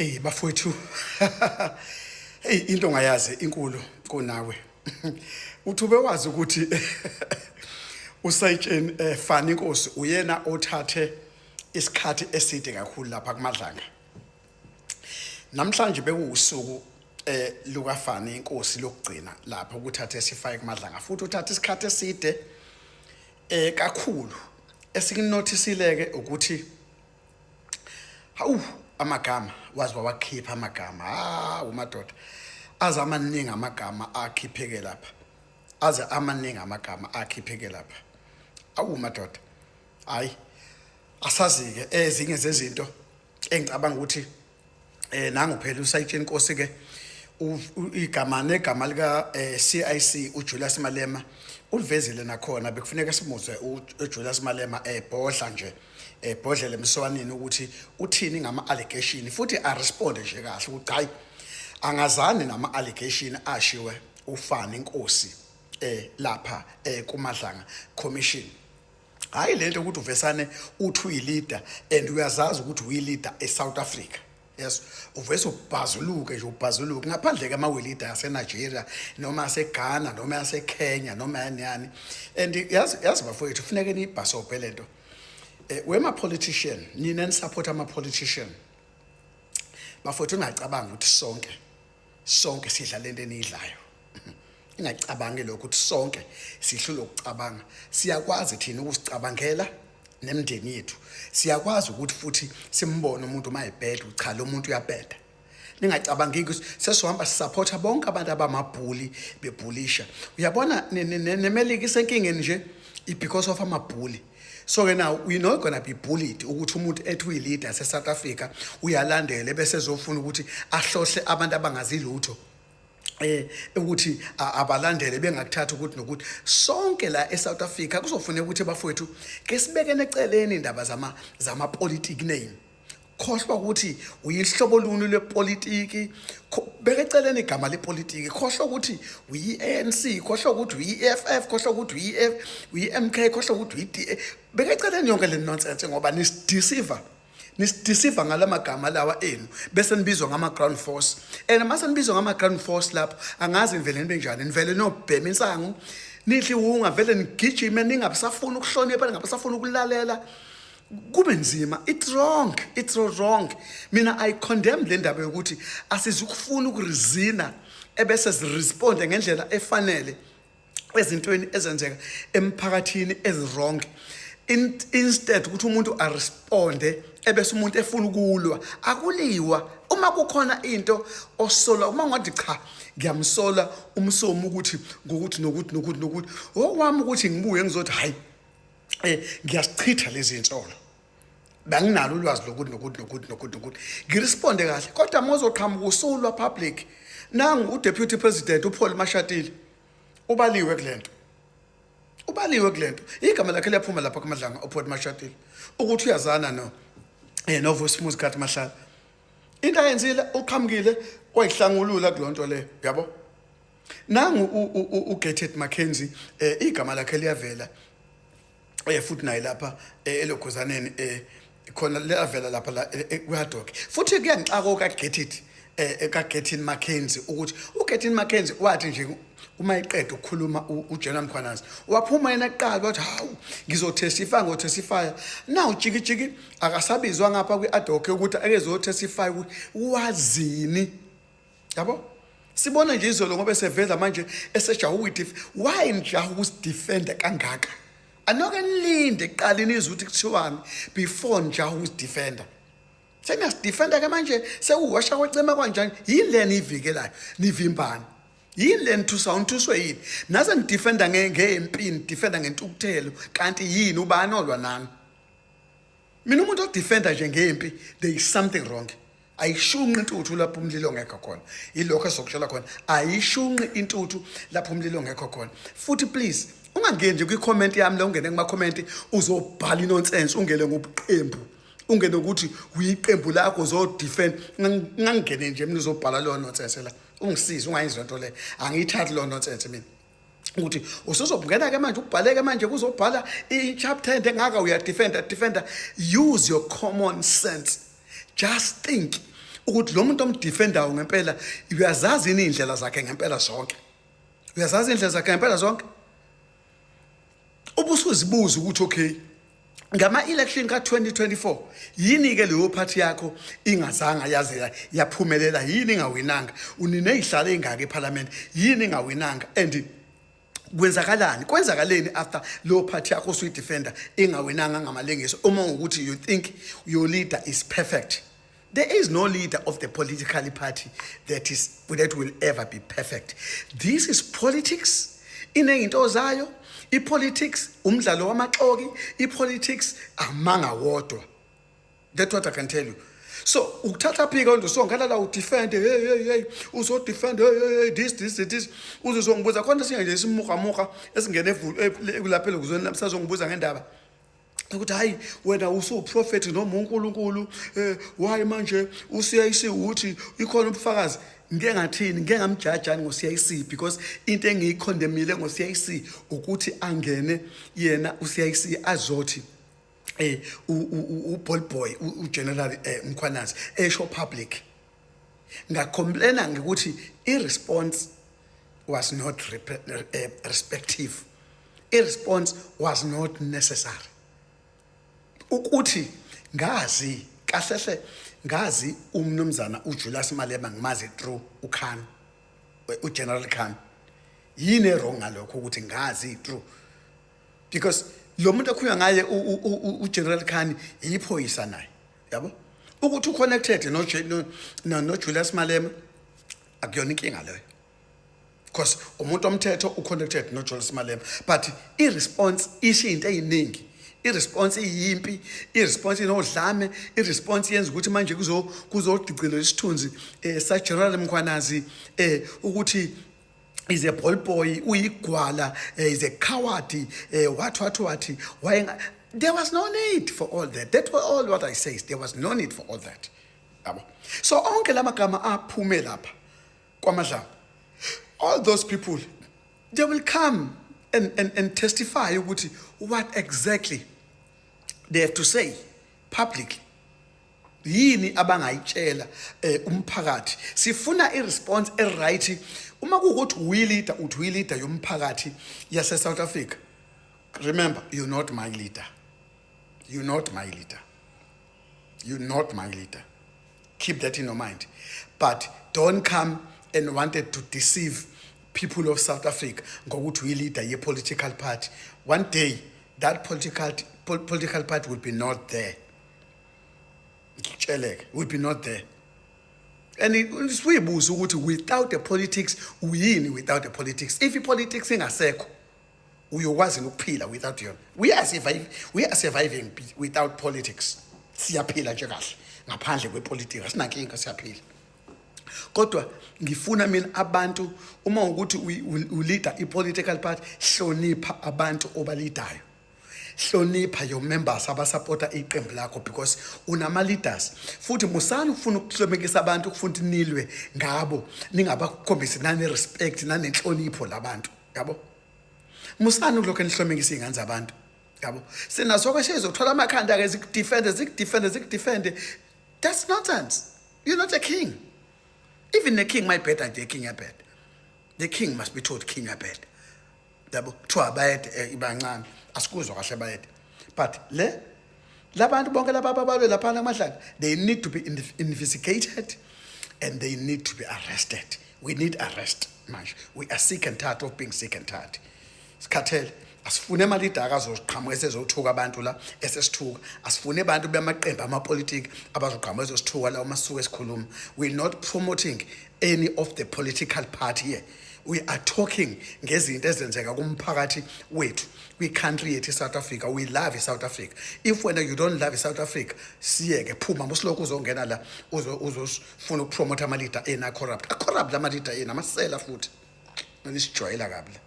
Hey bafowethu. Hey, into ongayazi inkulu kunawe. Uthi ubewazi ukuthi usayitsheni Fani Nkosi uyena othathe isikhathi eside kakhulu lapha kuMadlanga. Namhlanje bekuwusuku lukaFani Inkosi lokugcina lapho ukuthathe sifake kuMadlanga, futhi uthathe isikhathi eside kakhulu. Esikunothisileke ukuthi hawu, amagama wazi wawakhipha amagama. Hawu madoda, aze amaningi amagama akhipheke lapha, aze amaningi amagama akhipheke lapha. Awu madoda, hayi, asazi-ke ezinye zezinto engicabanga ukuthi nangu phela usayitsheni Nkosi ke igama negama lika CIC uJulius Malema ulivezile. Nakhona bekufuneka simuzwe uJulius Malema ebhodla nje, ebhodlela emswanini ukuthi uthini ngama allegation, futhi a responde nje kahle ukuthi hayi, angazani nama allegation ashiwe uFani Nkosi lapha kuMadlanga Commission. Hayi, lento ukuthi uvesane uthi uyi-leader and uyazazi ukuthi uyi-leader eSouth Africa, yes, uvese ubhazuluke nje, ubhazuluke ngaphandle ke ama-leader yaseNigeria noma yaseGhana noma yaseKenya noma yani yani. And yazi, yazi bafowethu, kufuneke niyibhasobhe lento wema politician, nina ni-support ama politician. Bafowethu, ungacabanga ukuthi sonke sonke sidla lento eniyidlayo. Ingacabangi lokho ukuthi sonke sihlulwe ukucabanga. Siyakwazi thina ukusicabangela nemindeni yethu. Siyakwazi ukuthi futhi simbone umuntu uma ebheda, cha, lo muntu uyabheda. Ningacabangi ukuthi sesizohamba sisupporta bonke abantu abama-bully, bebhulisha. Uyabona, neMelika isenkingeni nje because of ama-bully. So ke now we're not gonna be bullied ukuthi umuntu ethi uyi-leader yase-South Africa uyalandela, bese ezofuna ukuthi ahlohle abantu abangazi lutho ukuthi abalandele, bengakuthatha ukuthi nokuthi sonke la eSouth Africa kuzofuneka ukuthi bafowethu ke sibekene eceleni indaba zama politiki name. Khohlwa ukuthi uyihlobo luni lwepolitiki, beka eceleni igama lepolitiki. Khohlwa ukuthi uyi-ANC, khohlwa ukuthi uyi-EFF, khohlwa ukuthi uyi-F, uyi-MK, khohlwa ukuthi uyi-DA. Beka eceleni yonke le nonsense ngoba nisideceiver, nisideceiva ngalamagama lawa enu, bese nibizwa ngama-ground force. And mase nibizwa ngama-ground force lapho, angazi nivele nibe njani, nivele nobhema insangu, nidle iwunga, vele nigijime, ningabisafuni ukuhlonipha, ningabisafuni ukulalela, kube nzima. It's wrong, it's so wrong. Mina I condemn le ndaba yokuthi asizukufuna ukureasona ebese siresponde ngendlela efanele ezintweni ezenzeka emphakathini ezi-wrong. Instead ukuthi umuntu aresponde ebese umuntu efuna ukulwa, akuliwa. Uma kukhona into osola, uma ngathi cha, ngiyamsola uMsomi ukuthi ngokuthi nokuthi nokuthi nokuthi, okwami ukuthi ngibuye ngizothi hayi, ngiyasichitha lezi insolo, benginalo ulwazi lokuthi nokuthi nokuthi nokuthi nokuthi, ngiresponde kahle. Kodwa uma uzoqhamuka usulwa public, nangu uDeputy President uPaul Mashatile ubaliwe kulento, ubaliwe kulento, igama lakhe liyaphuma lapha kuMadlanga, uPaul Mashatile, ukuthi uyazana no noVusimuzi Cat Mahlala. Into ayenzile, uqhamukile wayihlangulula kulonto leyo, yabo. Nangu uGayton McKenzie, igama lakhe liyavela futhi naye lapha elokhuzaneni khona liyavela lapha la ku-ad hoc. Futhi kuyangixaka kaGayton kaGayton McKenzie ukuthi uGayton McKenzie wathi nje uma eqeda ukukhuluma uGeneral Mkhwanazi, waphuma yena kuqala wathi, "Hawu, ngizotestify, ngotestify." Now jiki jiki akasabizwa ngapha kwi-ad hoc ukuthi akezotestify ukuthi wazini, yabo. Sibona nje izolo ngoba eseveza manje esejaha ukuyidef why nijaha ukusidefenda kangaka? Anoke nilinde kuqala nizwe ukuthi kuthiwani before nijaha ukusidefenda. Seniyasidefenda ke manje, sekuwasha kwecema kanjani? Yini le niyivikelayo, nivimbani? Yini le nithusa? Unithuswe yini nase nidefenda ngempi, nidefenda ngentukuthelo? Kanti yini, ubani olwa nani? Mina umuntu odefenda nje ngempi, there is something wrong. Ayishunqi intuthu lapho umlilo ongekho khona. Yilokho esizokutshela khona, ayishunqi intuthu lapho umlilo ongekho khona. Futhi please ungangeni nje kwi-comment yami la, ungene kuma-comment uzobhala inonsense, ungene ngobuqembu, ungene ukuthi uyiqembu lakho uzodefend. Ungangene nje mina uzobhala leyo nonsense la, ungisize, ungayenzi lento le. Angiyithathi leyo nonsense mina ukuthi usuzongena ke manje ubhaleke manje kuzobhala i-chapter ende engaka, uyadefenda defenda. Use your common sense, just think. Ukuthi lo muntu omdefendayo ngempela uyazazi yini iy'ndlela zakhe ngempela zonke, uyazazi iy'ndlela zakhe ngempela zonke. Ubusuzibuza ukuthi okay, ngama-election ka-2024 yini-ke leyo phathi yakho ingazanga yaze yaphumelela? Yini ingawinanga? Uniney'hlalo ey'ngaka ephalamende, yini ingawinanga? And kwenzakalani, kwenzakaleni after leyo phathi yakho usuyidefenda ingawinanga ngamalengiso, uma ukuthi you think your leader is perfect? There is no leader of the political party that will ever be perfect. This is politics. Ineyinto zayo. I-politics umdlalo wamaxoki, i-politics amanga wodwa. That's what I can tell you. So ukuthatha phika nje usongena la udefend, hey hey hey, uzodefend, hey hey hey, this this this, uzozongibuza khona singe nje isimuka muka esingene lapha elokuzweni lami, sazongibuza ngendaba ukuthi hayi, wena usuprofeti noma uNkulunkulu, why manje uCIC uthi ikhona ubufakazi? Ngike ngathini? Ngike ngamjajani ngo-CIC? Because into engiyicondemnile ngo-CIC ukuthi angene yena u-CIC azothi u-ball boy uGeneral Mkhwanazi esho public, ngacomplaina ngokuthi i-response was not respective, i-response was not necessary. Ukuthi ngazi kahlehle, ngazi umnumzana uJulius Malema, ngimazi through uKhan, uGeneral Khan. Yini wrong ngalokho ukuthi ngazi through? Because lo muntu okhulunywa ngaye uGeneral Khan yiphoyisa naye, yabo, ukuthi uconnected no Julius Malema akuyona inkinga leyo, because umuntu omthetho uconnected no Julius Malema. But i-response isho into eziningi. I-response iyimpi, i-response inodlame, i-response yenza ukuthi manje kuzodicilelwa isithunzi sa General Mkhwanazi, ukuthi is a ball boy, uyigwala, is a coward, what what what. Why? There was no need for all that. That was all what I say, there was no need for all that, yabo. So onke lamagama aphume lapha kwaMadlanga, all those people, they will come and testify ukuthi what exactly they have to say publicly, yini abangayitshela umphakathi. Sifuna i-response e-right. Uma kuwukuthi uyi-leader, uthi uyi-leader yomphakathi yase South Africa, remember, you're not my leader, you're not my leader, you're not my leader. Keep that in your mind. But don't come and wanted to deceive people of South Africa ngokuthi uyi-leader ye-political party. One day that political party will be not there. Ngikutsheleke, will be not there. And sibuyibuza ukuthi without the politics uyini? Without the politics, if i-politics ingasekho, uyokwazi ukuphila without yona? We are surviving without politics. Siyaphila nje kahle ngaphandle kwepolitiki, asinankinga, siyaphila. Kodwa ngifuna mina abantu, uma ukuthi uleader i-political party, hlonipha abantu obaleadayo, hlonipha your members abasupporta iqembu lakho, because unama leaders. Futhi musani ukufuna ukuhlomekisa abantu, ukufuna ukuthi nilwe ngabo, ningabakhombisi nane respect nanenhlonipho labantu, yabo. Musani ukulokhu nihlomekisa iy'ngane zabantu, yabo. Sinazo ke sezothola amakhanda ke, zikudefende, zikudefende, zikudefende. That's nonsense. You're not a king. Even the king might better. The king yabheda, the king must be told, "King yabheda," yabo. Kuthiwa bayede, ibancane, asikuzwa kahle bayede. But le labantu bonke laba ababalwe laphana kuMadlanga, they need to be investigated and they need to be arrested. We need arrest manje. We are sick and tired of being sick and tired. Sikhathele. Asifune ama-leader azoqhamuka esezothuka abantu la esesithuka. Asifune abantu bamaqembu amapolitiki abazoqhamuka ezosithuka la uma sisuke sikhuluma. We're not promoting any of the political party here. We are talking ngezinto ezenzeka kumphakathi wethu, kwi-country yethu i-South Africa. We love i-South Africa. If wena you don't love i-South Africa, siyeke, phuma. Musilokhu uzongena la uzofuna ukupromotha ama-leader enu a-corrupt, a-corrupt ama-leader enu, amasela futhi. Nisijwayela kabi la.